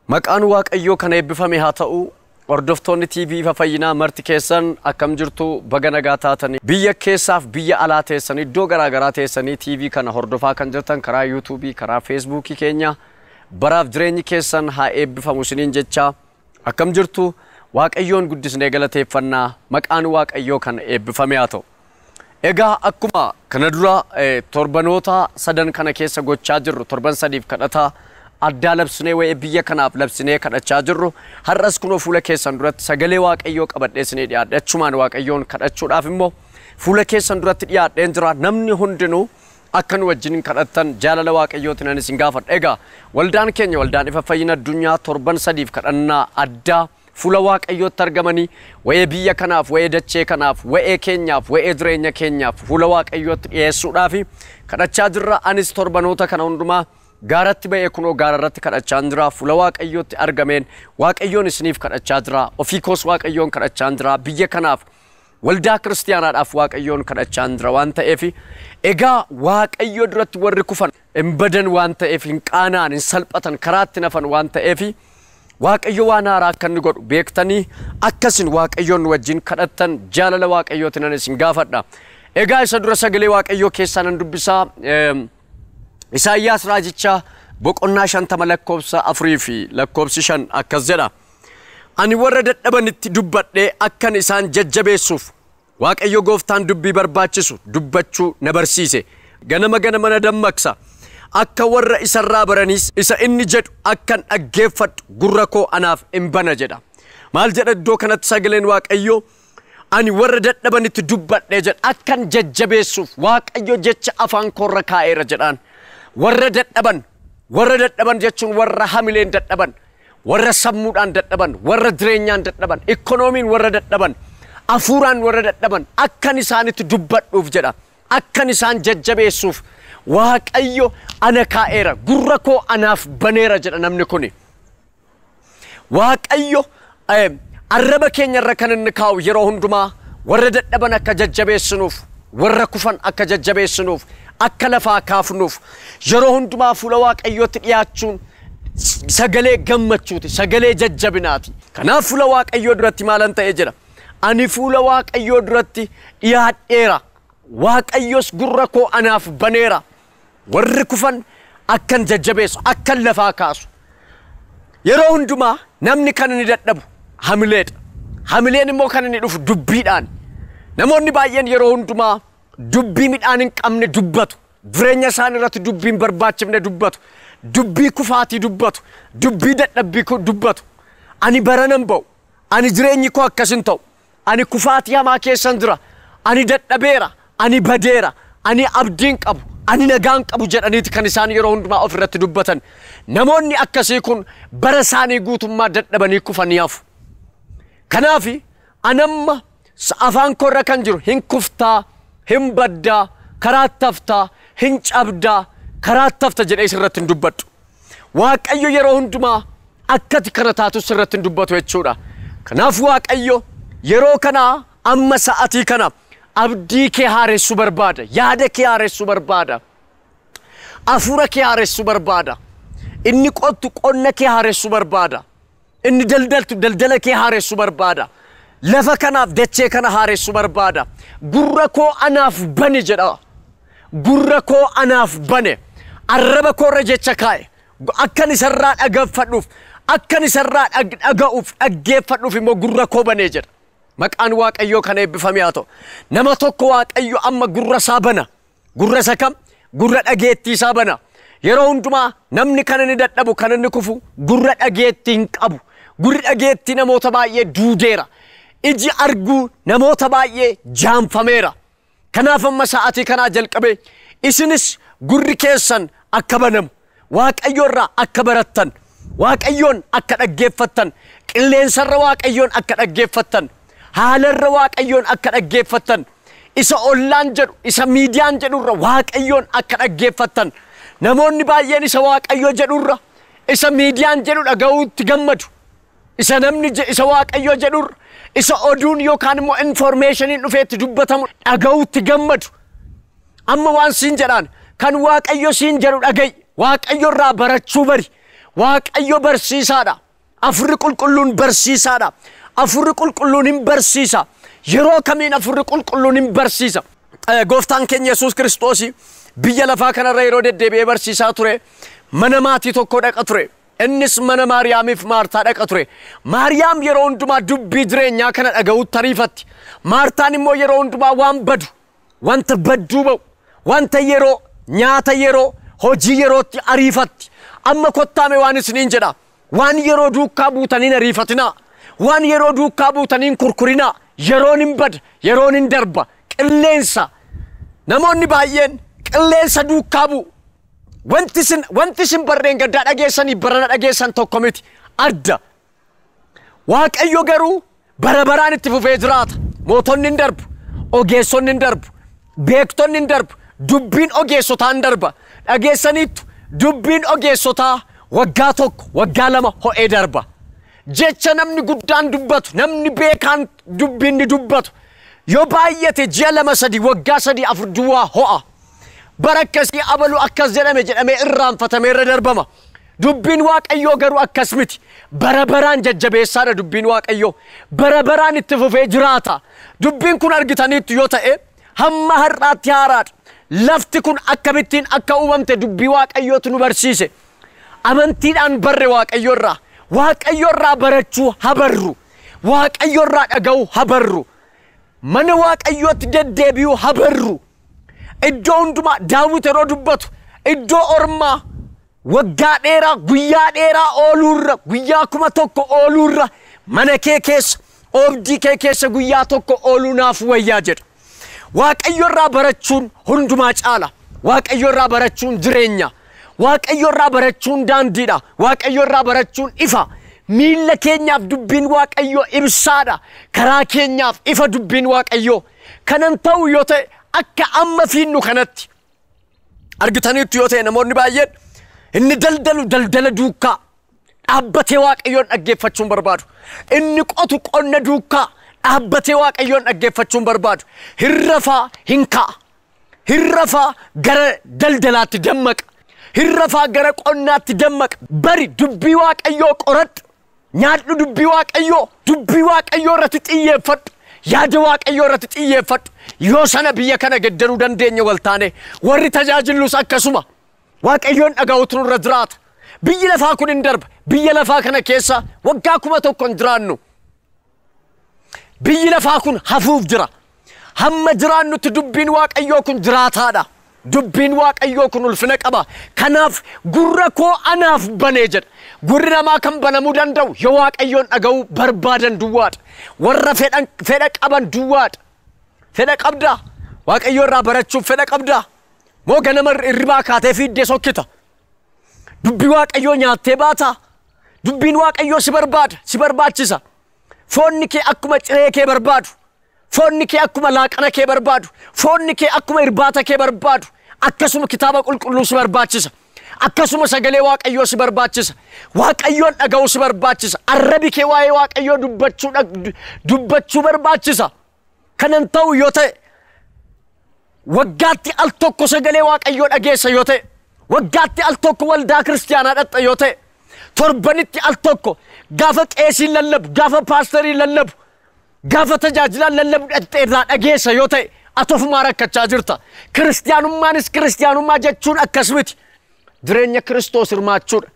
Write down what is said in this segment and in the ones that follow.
Maqaan Waaqayyoo kan eebbifame haa ta'u. Hordoftoonni TV Ifa Fayyinaa marti keessan akkam jirtu? Baga nagaa taatanii. Biyya keessaaf biyya alaa teessanii, iddoo garaa garaa teessanii TV kana hordofaa kan jirtan karaa yuutuubii, karaa feesbuukii keenya, baraaf jireenyi keessan haa eebbifamu isiniin jecha. Akkam jirtu? Waaqayyoon guddisnee galateeffannaa. Maqaan Waaqayyoo kan eebbifame haa ta'u. Egaa akkuma kana dura torbanoota sadan kana keessa gochaa jirru, torban sadiif kadhataa addaa labsinee, wa'ee biyya kanaaf labsinee kadhachaa jirru, har'as kunoo fuula keessan duratti sagalee Waaqayyoo qabadhee isinii dhiyaadhe. Achumaan Waaqayyoon kadhachuudhaaf immoo fuula keessan duratti dhiyaadheen jira. Namni hundinuu akka nu wajjin kadhattan jaalala Waaqayyootiin ani isin gaafadha. Egaa waldaan keenya, waldaan Ifa Fayyina Addunyaa, torban sadiif kadhannaa addaa fuula Waaqayyootti argamanii wa'ee biyya kanaaf, wa'ee dachee kanaaf, wa'ee keenyaaf, wa'ee jireenya keenyaaf fuula Waaqayyootti dhiyeessuudhaaf kadhachaa jirra. Anis torbanoota kana hundumaa gaaratti ba'ee kunoo gaara irratti kadhachaa jira. Fuula Waaqayyootti argameen Waaqayyoon isiniif kadhachaa jira. Ofii koos Waaqayyoon kadhachaa jira. Biyya kanaaf, waldaa kiristaanaadhaaf Waaqayyoon kadhachaa jira waan ta'eef, egaa Waaqayyo duratti warri kufan hin badan waan ta'eef, hin qaana'an, hin salphatan, karaatti nafan waan ta'eef, Waaqayyo waan haaraa akka inni godhu beektanii akkasin Waaqayyoon wajjin kadhattan jaalala Waaqayyootiin ani isin gaafadha. Egaa isa dura sagalee Waaqayyoo keessaa nan dubbisaa. Isaayyaas raajichaa boqonnaa 50 lakkoofsa 4 fi lakkoofsi 5 akkas jedha. Ani warra dadhabanitti dubbadhee akkan isaan jajjabeessuuf Waaqayyo gooftaan dubbii barbaachisu dubbachuu na barsiise. Ganama ganama na dammaqsa. Akka warra isarraa baraniis isa inni jedhu akkan dhaggeeffadhu gurra koo anaaf hin bana jedha. Maal jedha iddoo kanatti sagaleen Waaqayyoo? Ani warra dadhabanitti dubbadhee jedha, akkan jajjabeessuuf Waaqayyo jecha afaan koorra kaa'eera jedhaan. Warra dadhaban, warra dadhaban jechuun warra hamileen dadhaban, warra sammuudhaan dadhaban, warra jireenyaan dadhaban, ikkonoomiin warra dadhaban, hafuuraan warra dadhaban akkan isaanitti dubbadhuuf jedha. Akkan isaan jajjabeessuuf Waaqayyo ana kaa'eera, gurra koo anaaf baneera jedha namni kuni. Waaqayyo arraba keenya irra kan inni kaa'u yeroo hundumaa warra dadhaban akka jajjabeessinuuf, warra kufan akka jajjabeessinuuf, akka lafaa kaafnuuf. Yeroo hundumaa fuula Waaqayyootti dhiyaachuun sagalee gammachuuti, sagalee jajjabinaati. Kanaaf fuula Waaqayyoo duratti maalan ta'e jedha? Ani fuula Waaqayyoo duratti dhiyaadheera. Waaqayyos gurra koo anaaf baneera. Warri kufan akkan jajjabeessu, akkan lafaa kaasu. Yeroo hundumaa namni kan inni dadhabu hamileedha. Hamileen immoo kan inni dhufu dubbiidhaan. Namoonni baay'een yeroo hundumaa dubbii midhaan hin qabne dubbatu. Jireenya isaan irratti dubbii hin barbaachifne dubbatu. Dubbii kufaatii dubbatu. Dubbii dadhabbii dubbatu. Ani baranan ba'u. Ani jireenyi koo akkas hin ta'u. Ani kufaatii hamaa keessan jira. Ani dadhabeera. Ani badeera. Ani abdiin qabu. Ani nagaan qabu jedhaniiti kan isaan yeroo hundumaa of irratti dubbatan. Namoonni akkasii kun bara isaanii guutummaa dadhabanii kufanii hafu. Kanaaf anamma afaan koorra kan jiru hin kuftaa, hin baddaa, karaatti haftaa, hin cabdaa, karaatti hafta jedhee sirratti hin dubbadhu. Waaqayyo yeroo hundumaa akkati kana taatu sirratti hin dubbatu jechuudha. Kanaaf Waaqayyo yeroo kana, amma sa'atii kana abdii kee haaressuu barbaada, yaada kee haaressuu barbaada, hafuura kee haaressuu barbaada. Inni qottu qonna kee haaressuu barbaada. Inni daldaltu daldala kee haaressuu barbaada. Lafa kanaaf dachee kana haaressuu barbaada. Gurra koo anaaf bane jedha. Gurra koo anaaf bane. Arraba koorra jecha kaa'e. Akkan isarraa dhaggeeffadhuuf, akkan isarraa dhaga'uuf, dhaggeeffadhuuf immoo gurra koo banee jedha. Maqaan Waaqayyoo kana eebbifame haa ta'u. Nama tokko Waaqayyo amma gurra isaa bana. Gurra isa kam? Gurra dhageettii isaa bana. Yeroo hundumaa namni kan inni dadhabu, kan inni kufu gurra dhageettii hin qabu. Gurri dhageettii namoota baay'ee duudeera. Iji arguu namoota baay'ee jaamfameera. Kanaaf amma sa'aatii kanaa jalqabee isinis gurri keessan akka banamu, Waaqayyo irraa akka barattan, Waaqayyoon akka dhaggeeffattan, qilleensarra Waaqayyoon akka dhaggeeffattan, haalarra Waaqayyoon akka dhaggeeffattan, isa ollaan jedhu, isa miidiyaan jedhurra Waaqayyoon akka dhaggeeffattan. Namoonni baay'een isa Waaqayyo jedhurra isa miidiyaan jedhu dhaga'uutti gammadu. Isa namni isa Waaqayyo jedhurra isa oduun yookaan immoo informationiin dhufeetti dubbatamu dhaga'uutti gammadu. Amma waan siin jedhaan, kan Waaqayyo siin jedhu dhaga'i. Waaqayyo irraa barachuu bari. Waaqayyo barsiisaadha. Hafuurri qulqulluun barsiisaadha. Hafuurri qulqulluun hin barsiisa. Yeroo kamiin hafuurri qulqulluun hin barsiisa. Gooftaan keenya Yesuus Kiristoos biyya lafaa kanarra yeroo deddeebi'ee barsiisaa ture, mana maatii tokko dhaqa ture. Innis mana Maariyaamiif Maartaa dhaqa ture. Maariyaam yeroo hundumaa dubbii jireenyaa kana dhaga'utti ariifatti. Maartaan immoo yeroo hundumaa waan badu, wanta badduu ba'u, wanta yeroo, nyaata yeroo, hojii yerootti ariifatti. Amma kottaame waan isiniin jedha. Waan yeroo duukaa buutaniin ariifatinaa. Waan yeroo duukaa buutaniin kurkurinaa. Yeroon hin bada, yeroon hin darba. Qilleensa. Namoonni baay'een qilleensa duukaa bu'u. Wanti isin barreen gaddaa dhageessanii barana dhageessan tokko miti. Adda. Waaqayyo garuu bara baraan itti fufee jiraata. Mootonni hin darbu, ogeessonni hin darbu, beektonni hin darbu, dubbiin ogeessotaa hin darba. Dhageessaniittu dubbiin ogeessotaa waggaa 1, waggaa 2 ho'ee darba. Jecha namni guddaan dubbatu, namni beekaan dubbiin ni dubbatu, yoo baay'ate ji'a 2 3 waggaa 3 4 duwwaa ho'a. Bara akkasii abalu akkas jedhame jedhamee irraanfatamee irra darbama. Dubbiin Waaqayyoo garuu akkas miti. Bara baraan jajjabeessaadha dubbiin Waaqayyoo. Bara baraan itti fufee jiraata. Dubbiin kun argitaniittu yoo ta'e hamma har'aatti haaraadha. Lafti kun akkamittiin akka uumamte dubbii Waaqayyootu nu barsiise. Amantiidhaan barre Waaqayyo irraa. Waaqayyo irraa barachuu habarru. Waaqayyo irraa dhaga'uu habarru. Mana Waaqayyootti deddeebi'uu habarru. Iddoo hundumaa Daawit yeroo dubbatu iddoo ormaa waggaa dheeraa guyyaa dheeraa ooluurra guyyaa 1000 ooluurra mana kee keessa oobdii kee keessa guyyaa 1 ooluu naaf wayyaa jedha. Waaqayyo irraa barachuun hundumaa caala. Waaqayyo irraa barachuun jireenya. Waaqayyo irraa barachuun daandiidha. Waaqayyo irraa barachuun ifa. Miilla keenyaaf dubbiin Waaqayyoo ibsaadha. Karaa keenyaaf ifa dubbiin Waaqayyoo. Kanan ta'u yoo ta'e akka amma fiinnu kanatti argitaniittu yoo ta'e namoonni baay'een inni daldalu daldala duukaa dhaabbatee Waaqayyoon dhaggeeffachuun barbaadu. Inni qotu qonna duukaa dhaabbatee Waaqayyoon dhaggeeffachuun barbaadu. Hirrafaa hin ka'a. Hirrafaa gara daldalaatti dammaqa. Hirrafaa gara qonnaatti dammaqa. Bari dubbii Waaqayyoo qoradhu. Nyaadhu dubbii Waaqayyoo. Dubbii Waaqayyoo irratti xiyyeeffadhu. Yaada Waaqayyoo irratti xiyyeeffadhu. Yoo sana biyya kana geddaruu dandeenya waltaane warri tajaajillus akkasuma. Waaqayyoon dhaga'uutu nurra jiraata. Biyyi lafaa kun hin darba. Biyya lafaa kana keessa waggaa 1000 hin jiraannu. Biyyi lafaa kun hafuuf jira. Hamma jiraannutti dubbiin Waaqayyoo kun jiraataadha. Dubbiin Waaqayyoo kun ulfina qaba. Kanaaf gurra koo anaaf banee jedha. Gurri namaa kan banamuu danda'u yoo Waaqayyoon dhaga'uu barbaadan duwwaadha. Warra fedha qaban duwwaadha. Fedha qabdaa? Waaqayyoo irraa barachuuf fedha qabdaa? Moo ganama hirribaa kaatee fiiddee sokkita? Dubbii Waaqayyoo nyaattee baataa? Dubbiin Waaqayyoo si barbaada, si barbaachisa. Foonni kee akkuma ciree kee barbaadu. Foonni kee akkuma laaqana kee barbaadu. Foonni kee akkuma irbaata kee barbaadu. Akkasuma kitaaba qulqulluu si barbaachisa. Akkasuma sagalee Waaqayyoo si barbaachisa. Waaqayyoon dhaga'uu si barbaachisa. Arrabi kee waa'ee Waaqayyoo dubbachuu barbaachisa. Kanan ta'u yoo ta'e waggaatti al tokko sagalee Waaqayyoo dhageessa yoo ta'e, waggaatti al tokko waldaa kiristiyaanaa dhaqxa yoo ta'e, torbanitti al tokko gaafa qeesiin lallabu, gaafa paastariin lallabu, gaafa tajaajilaan lallabu dhaqxee irraa dhageessa yoo ta'e, ati ofumaa rakkachaa jirta. Kiristiyaanummaanis kiristiyaanummaa jechuun akkas miti. Jireenya Kiristoos hirmaachuudha.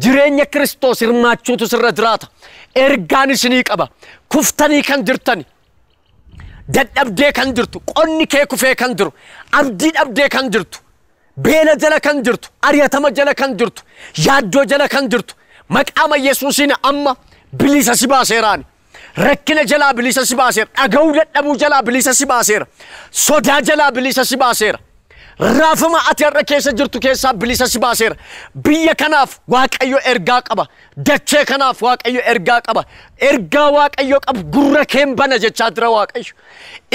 Jireenya Kiristoos hirmaachuutu sirra jiraata. Ergaan isinii qaba. Kuftanii kan jirtani, dadhabdee kan jirtu, qonni kee kufee kan jiru, abdii dhabdee kan jirtu, beela jala kan jirtu, ari'atama jala kan jirtu, yaaddoo jala kan jirtu, maqaama Yesuusiin amma bilisa si baaseeraani. Rakkina jalaa bilisa si baaseera. Dhaga'uu dadhabuu jalaa bilisa si baaseera. Sodaa jalaa bilisa si baaseera. Raafama ati har'a keessa jirtu keessaa bilisa si baaseera. Biyya kanaaf Waaqayyo ergaa qaba. Dachee kanaaf Waaqayyo ergaa qaba. Ergaa Waaqayyo qabu gurra keen bana jechaa jira Waaqayyo.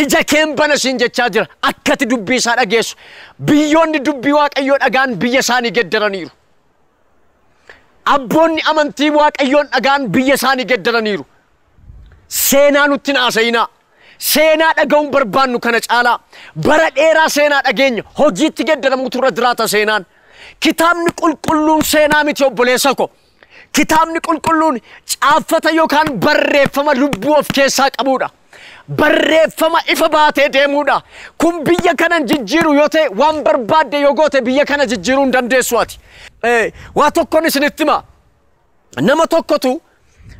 Ija keen bana siin jechaa jira. Akkati dubbii isaa dhageessu. Biyyoonni dubbii Waaqayyoo dhagaan biyya isaanii geddaraniiru. Abboonni amantii Waaqayyoon dhagaan biyya isaanii geddaraniiru. Seenaa nutti hin haasa'inaa. Seenaa dhaga'uun barbaannu kana caalaa. Bara dheeraa seenaa dhageenya. Hojiitti geddaramuutu irra jiraata seenaan. Kitaabni qulqulluun seenaa miti obboleessa ko. Kitaabni qulqulluun caaffata yookaan barreeffama lubbuu of keessaa qabudha. Barreeffama ifa baatee deemuudha. Kun biyya kana jijjiiru yoo ta'e waan barbaadde yoo goote biyya kana jijjiiruu hin dandeessu ati. Waa tokkoon isinitti hima. Nama tokkotu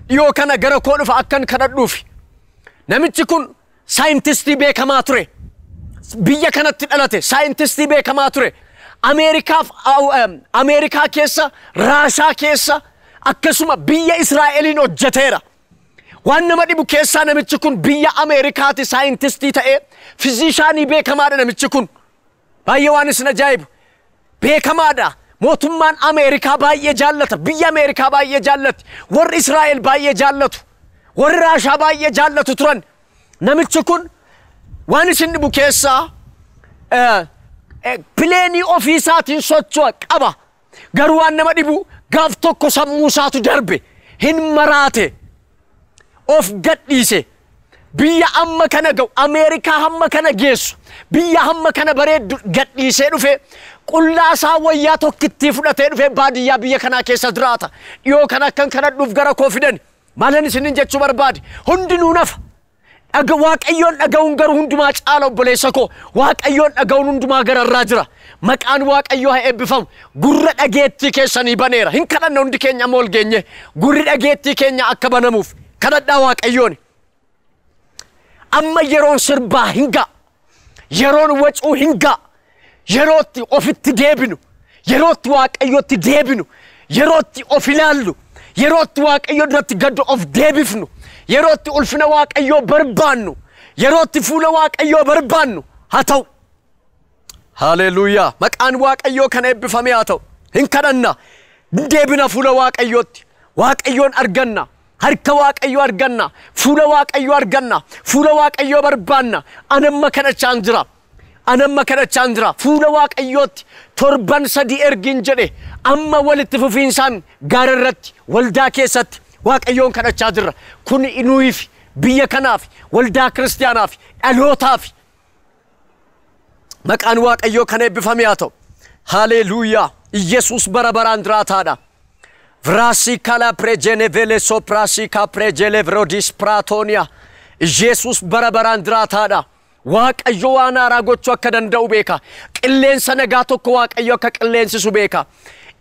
dhiyoo kana gara koo dhufa akkan kadhadhuufi. Namichi kun saayintistii beekamaa ture. Biyya kanatti dhalate saayintistii beekamaa ture. Ameerikaa keessa, Raashaa keessa, akkasuma biyya Israa'eliin hojjeteera. Waan nama dhibu keessaa namichi kun biyya Ameerikaati saayintistii ta'ee fiizishaanii beekamaadha namichi kun. Baay'ee waan isin ajaa'ibu. Beekamaadha. Mootummaan Ameerikaa baay'ee jaallata. Biyya Ameerikaa baay'ee jaallatti. Warri Israa'el baay'ee jaallatu. Warri Raashaa baay'ee jaallatu turan. Namichi kun waan isin dhibu keessaa pileenii ofii isaatiin socho'a qaba. Garuu waan nama dhibu gaaf tokko sammuu isaatu darbe. Hin maraate. Of gadhiise. Biyya amma kana ga'u, Ameerikaa hamma kana geessu, biyya hamma kana bareeddu gadhiisee dhufe, qullaa isaa wayyaa tokkittii fudhatee dhufe baadiyyaa biyya kanaa keessa jiraata. Dhiyoo kana akkan kadhadhuuf gara koo fidan. Maalan isinin jechuu barbaade? Hundinuu nafa. Waaqayyoon dhaga'uun garuu hundumaa caala obboleessa koo. Waaqayyoon dhaga'uun hundumaa gararraa jira. Maqaan Waaqayyoo haa eebbifamu. Gurra dhageettii keessanii baneera. Hin kadhanna hundi keenya amma ol geenye. Gurri dhageettii keenya akka banamuuf kadhadhaa Waaqayyoon. Amma yeroon sirbaa hin ga'a. Yeroon wacuu hin ga'a. Yerootti ofitti deebinu. Yerootti Waaqayyotti deebinu. Yerootti of ilaallu. Yerootti Waaqayyo duratti gad of deebifnu. Yerootti ulfina Waaqayyoo barbaannu. Yerootti fuula Waaqayyoo barbaannu haa ta'u. Haleluuyaa. Maqaan Waaqayyoo kan eebbifame haa ta'u. Hin kadhanna. Deebina fuula Waaqayyootti. Waaqayyoon arganna. Harka Waaqayyoo arganna. Fuula Waaqayyoo arganna. Fuula Waaqayyoo barbaanna. Anamma kadhachaan jira. Anamma kadhachaan jira. Fuula Waaqayyootti torban 3 ergin jedhe amma walitti fufiinsaan gaara irratti waldaa keessatti Waaqayyoon kadhachaa jirra. Kun nuyiif biyya kanaaf waldaa kiristaanaaf dhalootaaf maqaan Waaqayyoo kan eebbifame haa ta'u. Haleluuyaa. Iyesuus bara baraan jiraataadha. Vrasi kala prejenevele soprasi ka prejele vrodis pratonia. Iyesuus bara baraan jiraataadha. Waaqayyo waan haaraa gochuu akka danda'u beeka. Qilleensa nagaa tokko Waaqayyo akka qilleensisu beeka.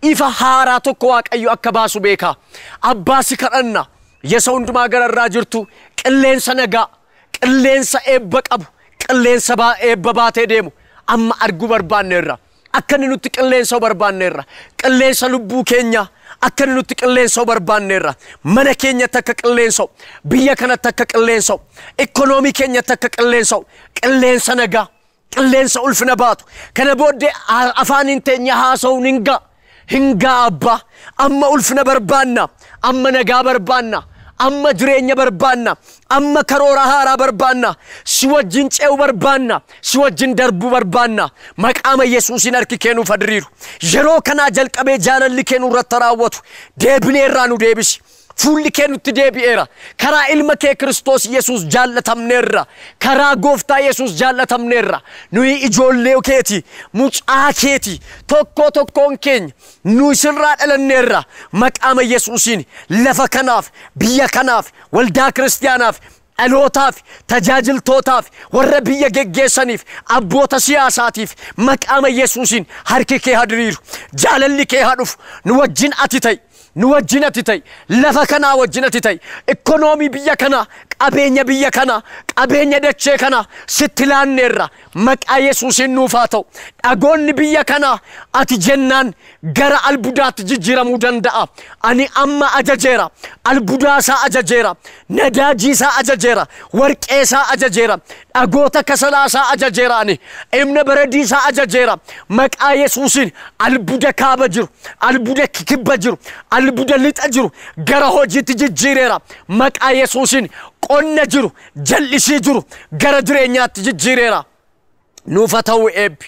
Ifa haaraa tokko Waaqayyo akka baasu beeka. Abbaa si kadhanna. Yesa hundumaa gararraa jirtu qilleensa nagaa, qilleensa eebba qabu, qilleensa eebba baatee deemu amma arguu barbaanneerra. Akka inni nutti qilleensa barbaanneerra. Qilleensa lubbuu keenya akka inni nutti qilleensa barbaanneerra. Mana keenyatti akka qilleensa, biyya kanatti akka qilleensa, ikoonoomii keenyatti akka qilleensa, qilleensa nagaa, qilleensa ulfina baatu. Kana booddee afaaniin teenya haasa'uun hin ga'a. Hin ga'a abbaa. Amma ulfina barbaanna. Amma nagaa barbaanna. Amma jireenya barbaanna. Amma karoora haaraa barbaanna. Si wajjin ce'uu barbaanna. Si wajjin darbuu barbaanna. Maqaama Yesuusiin harki kee nuuf diriiru. Yeroo kanaa jalqabee jaalalli kee nurratti raawwatu. Deebinee irraa nu deebisi. Fuulli kee nutti deebi'eera. Karaa ilma kee Kiristoos Yesuus jaallatamneerra. Karaa gooftaa Yesuus jaallatamneerra. Nuyi ijoollee keeti, mucaa keeti, tokko tokkoon keenya nu sirraa dhalanneerra. Maqaama Yesuusiin lafa kanaaf, biyya kanaaf, waldaa kiristaanaaf, dhalootaaf, tajaajiltootaaf, warra biyya geggeessaniif, abboota siyaasaatiif maqaama Yesuusiin harki kee haa diriiru. Jaalalli kee haa dhufu. Nu wajjin ati ta'i. Nu wajjin ati ta'i. Lafa kanaa wajjin ati ta'i. Ikoonoomii biyya kanaa, qabeenya biyya kanaa, qabeenya dachee kanaa sitti laanneerra. Maqaa Yesuusiin nuuf haa ta'u. Dhagoonni biyya kanaa ati jennaan gara albuudaatti jijjiiramuu danda'a. Ani amma ajajeera. Albuudaa isaa ajajeera. Nadaajii isaa ajajeera. Warqee isaa ajajeera. Dhagoota kasalaa isaa ajajeera ani. Imna baradii isaa ajajeera. Maqaa Yesuusiin albuuda kaaba jiru, albuuda kibba jiru, albuuda lixa jiru gara hojiitti jijjiireera. Maqaa Yesuusiin qonna jiru, jal'isii jiru gara jireenyaatti jijjiireera. Nuuf haa ta'u eebbi.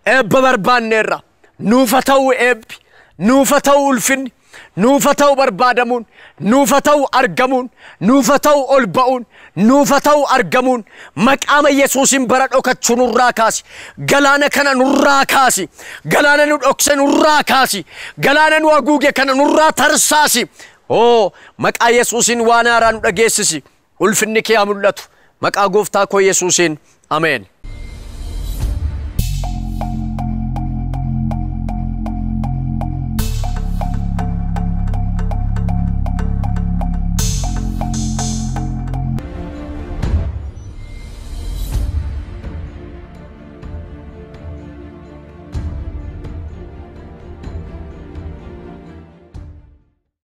Eebba barbaanneerra. Nuuf haa ta'u eebbi. Nuuf haa ta'u ulfinni. Nuuf haa ta'u barbaadamuun, nuuf haa ta'u argamuun, nuuf haa ta'u ol ba'uun, nuuf haa ta'u argamuun. Maqaama Yesuusin bara dhokachuu nurraa kaasi. Galaana kana nurraa kaasi. Galaana nu dhokse nurraa kaasi. Galaana nu haguuge kana nurraa tarsaasi. Oo, maqaa Yesuusin waan haaraa nu dhageessisi. Ulfinni kee haa mul'atu. Maqaa gooftaa koo Yesuusin. Ameen.